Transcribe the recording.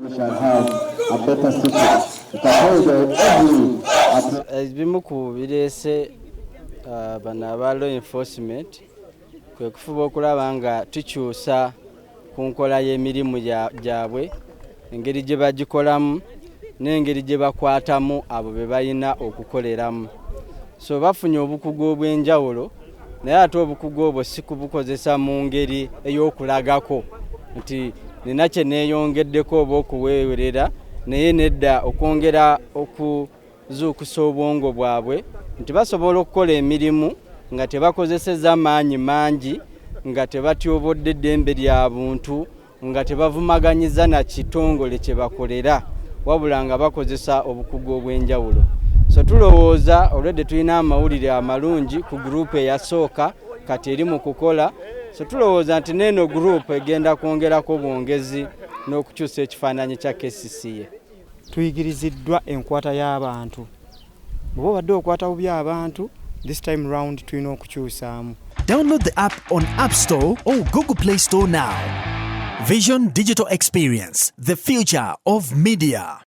We shall have a better city. It uphold every Ebimu ku bireese bano aba law enforcement kwe kufuba okulaba nga tukyusa ku nkola y'emirimu gyabwe, engeri gye bagikolamu n'engeri gye bakwatamu abo be balina okukoleramu. So bafunye obukugu obw'enjawulo, naye ate obukugu obwo si kubukozesa mu ngeri ey'okulagako nti nina kye neeyongeddeko oba okuweerera, naye nedda, okwongera okuzuukusa obwongo bwabwe nti basobola okukola emirimu nga tebakozesezza maanyi mangi, nga tebatyobodde eddembe lya buntu, nga tebavumaganyiza na kitongole kye bakolera, wabula nga bakozesa obukugu obw'enjawulo. So tulowooza olwedde tulina amawulire amalungi ku group eyasooka, kati eri mu kukola. So tulowooza nti n'eno group egenda kwongerako bwongezi n'okukyusa ekifaananyi kya KCCA. Tuyigiriziddwa enkwata y'abantu. Bw'oba obadde okwata bubi abantu, this time round tulina okukyusaamu. Download the app on App Store or Google Play Store now. Vision Digital Experience, the future of media.